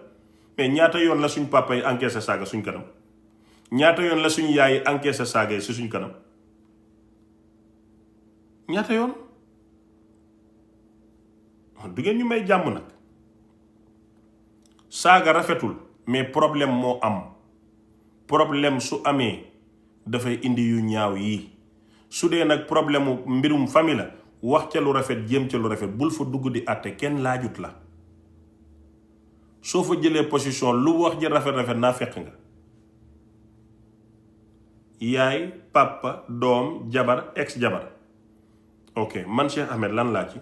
Speaker 1: mais ñaata yoon la suñ papa yi encaissé saaga suñ kanam ñaata yoon la suñ yaay yi encaissé saaga yi si suñ kanam ñaata yoon du ngeen ñu may jàmm nag. saaga rafetul mais problème moo am problème su amee dafay indi yu ñaaw yi su dee nag problème mu mbirum famille la wax ca lu rafet jéem ca lu rafet bul fa dugg di àtte kenn laajut la soo fa jëlee position lu wax ji rafet naa fekk nga. yaay papa doom jabar ex jabar ok man Cheikh Ahmed lan laa ci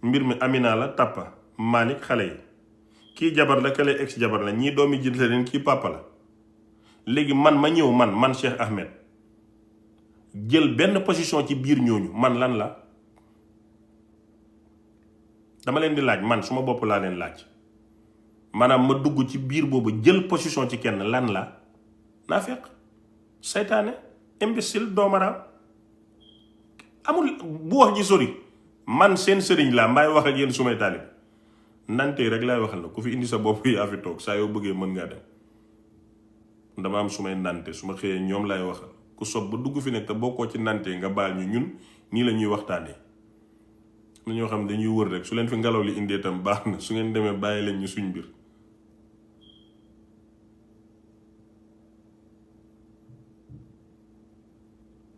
Speaker 1: mbir mi Amina la tappa Malick xale yi kii jabar la kële ex jabar la ñii doomi jit la leen kii papa la léegi man ma ñëw man Cheikh Ahmed jël benn position ci biir ñooñu man lan la dama leen di laaj man suma bopp laa leen laaj maanaam ma dugg ci biir boobu jël position ci kenn lan la naa fekk seytaane imbécile doomaraam amul bu wax ji sori man seen sëriñ laa mbaay wax ak yéen sumay taalib nante rek laay waxal na ku fi indi sa bopp yaa fi toog saa yoo bëggee mën ngaa dem dama am sumay nante su ma xëyee ñoom laay waxal ku sob ba dugg fi nekk te bokkoo ci nante nga baal ñu ñun nii la ñuy waxtaanee na ñoo xam dañuy wër rek su leen fi ngelaw li indee tam baax na su ngeen demee bàyyi leen ñu suñ mbir.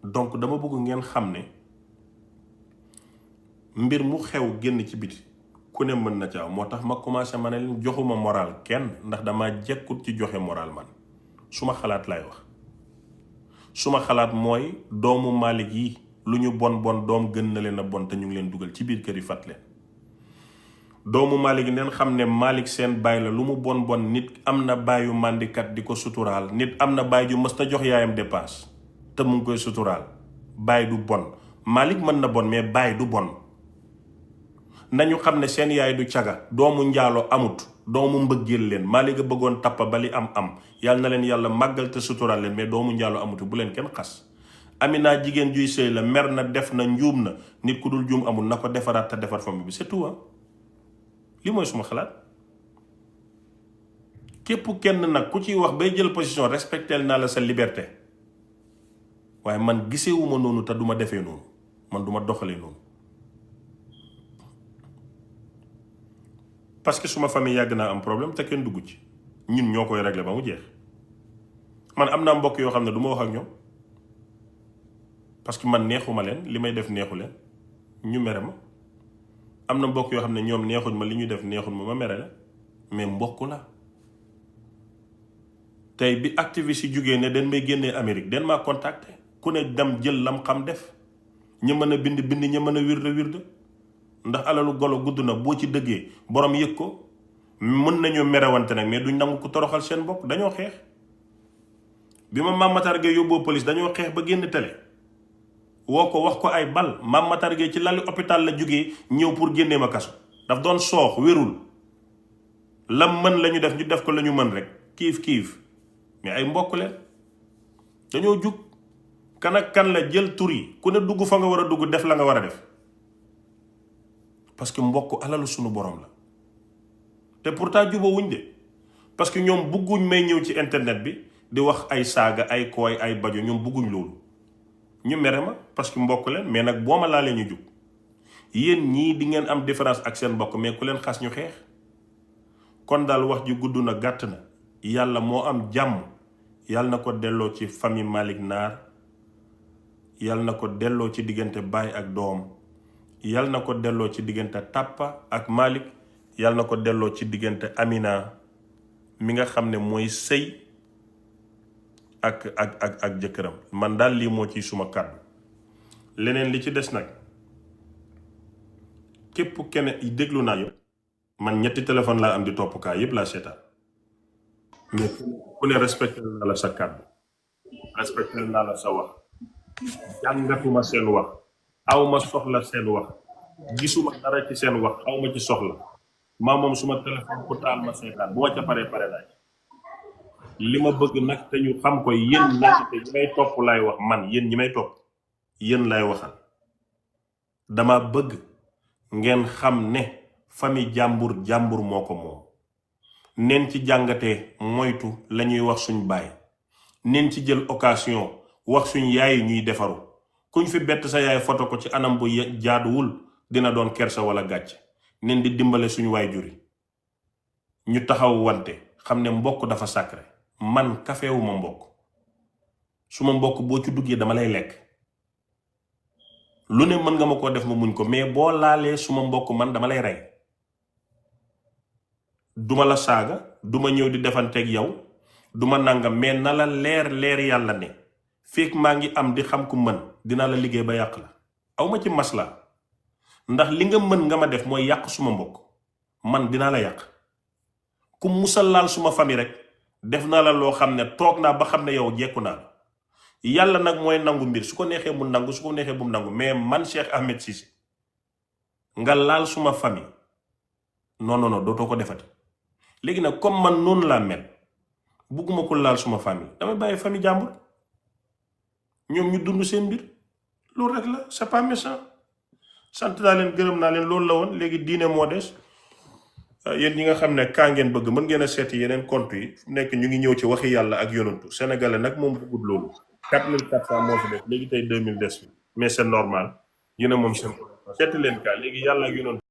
Speaker 1: donc dama bëgg ngeen xam ne mbir mu xew génn ci biti ku ne mën na caaw moo tax ma commencé ma ne leen joxuma moral kenn ndax dama jekkut ci joxe moral man suma xalaat laay wax suma xalaat mooy doomu Malick yi lu ñu bon doom gën na leen a bon te ñu ngi leen dugal ci biir kër yi fat leen doomu Malick yi neen xam ne Malick seen baay la lu mu bon nit am na baayu màndikat di ko suturaal nit am na baay ju mës ta jox yaayam dépense te mu ngi koy suturaal baay du bon Malick mën na bon mais baay du bon nañu xam ne seen yaay du caga doomu njaalo amut doomu mbëggeel leen Malick a bëggoon tappa bali am yàlla na leen yàlla màggal te suturaal leen mais doomu njaalo amutu bu leen kenn xas Amina jigéen juy sëy la mer na def na njuum na nit ku dul juum amul na ko defaraat te defar famille bi c'est tout li mooy suma xalaat képp kenn nag ku ciy wax bay jël position respectel naa la sa liberté waaye man gisewuma noonu te duma defee noonu man duma doxalee noonu parce que suma famille yàgg naa am problème te kenn dugg ci ñun ñoo koy régler ba mu jeex man am naa mbokk yoo xam ne du ma wax ak ñoom parce que man neexuma leen li may def neexu leen ñu mere ma am na mbokk yoo xam ne ñoom neexuñ ma li ñuy def neexuñ ma mere la mais mbokk la tey bi activiste yi jógee ne den may génnee Amérique den maa contacté ku ne dem jël lam xam def ña mën a bind ña mën a wirde ndax alalu golo gudd na boo ci dëggee borom yëg ko mën nañoo merewante nag mais duñ nangu ko toroxal seen bopp dañoo xeex bi ma Mame Matar Gueye yóbboo police dañoo xeex ba génn télé woo ko wax ko ay bal Mame Matar Gueye ci lali hôpital la jógee ñëw pour génnee ma kaso daf doon soox wérul lam mën la ñu def ko la ñu mën rek kiif mais ay mbokk leen dañoo jug kan ak kan la jël tur yi ku ne dugg fa nga war a dugg def la nga war a def parce que mbokk alalu sunu borom la te pourtant jubawuñ de parce que ñoom bugguñ may ñëw ci internet bi di wax ay saaga ay kooy ay bajo ñoom bugguñ loolu ñu mere ma parce que mbokk leen mais nag boo ma laalee ñu jug yéen ñii di ngeen am différence ak seen mbokk mais ku leen xas ñu xeex kon daal wax ji gudd na gàtt na yàlla moo am jàmm yàlla na ko delloo ci famille Malick Naar yàlla na ko delloo ci diggante baay ak doom yàlla na ko delloo ci diggante Tappa ak Malick yàlla na ko delloo ci diggante Amina mi nga xam ne mooy sëy ak jëkkëram man daal lii moo ci suma kàddu leneen li ci des nag képp kenn déglu naa yëpp man ñetti téléphone laa am di topp kaa yëpp laa seetaan mais ku ne respecté naa la sa kàddu respecté naa la sa wax jàngatuma seen wax awma soxla seen wax gisuma dara ci seen wax awma ci soxla maa moom suma téléphone ku taal ma seetaan bu ma ca pare laaj li ma bëgg nag te ñu xam ko yéen nag te ñi may topp laay wax man yéen ñi may topp yéen lay waxal dama bëgg ngeen xam ne famille jàmbur moo ko moom neen ci jàngatee moytu la ñuy wax suñ baay neen ci jël occasion wax suñ yaay ñuy defaru kuñ fi bett sa yaay foto ko ci anam bu jaaduwul dina doon kersa wala gàcc neen di dimbale suñ waay juri ñu taxaw wante xam ne mbokk dafa sacré man kafewuma mbokk suma mbokk boo ci duggee dama lay lekk lu ne mën nga ma koo def ma muñ ko mais boo laalee suma mbokk man dama lay rey duma la saaga duma ñëw di defanteeg yow duma nangam mais na la leer yàlla ne fekk maa ngi am di xam ku mën dina la liggéey ba yàq la awma ci masla ndax li nga mën nga ma def mooy yàq suma mbokk man dinaa la yàq ku musal laal suma famille rek def naa la loo xam ne toog naa ba xam ne yow jekku naa la yàlla nag mooy nangu mbir su ko neexee mu nangu su ko neexee bu mu nangu mais man Cheikh Ahmed Cissé nga laal suma famille non dootoo ko defati léegi nag comme man noonu laa mel bugguma ko laal suma famille damay bàyyi famille jàmbur ñoom ñu dund seen mbir loolu rek la c'est pas méchant sant naa leen gërëm naa leen loolu la woon léegi diine moo des yéen ñi nga xam ne kaa ngeen bëgg mën ngeen a seeti yeneen compte yi fu nekk ñu ngi ñëw ci waxi yàlla ak yonantu sénégalais nag moom bëggul loolu 4400 moo fi def léegi tey 2000 des fi mais c'est normal ñu ne moom seen seeti leen kaa léegi yàlla ak yonantu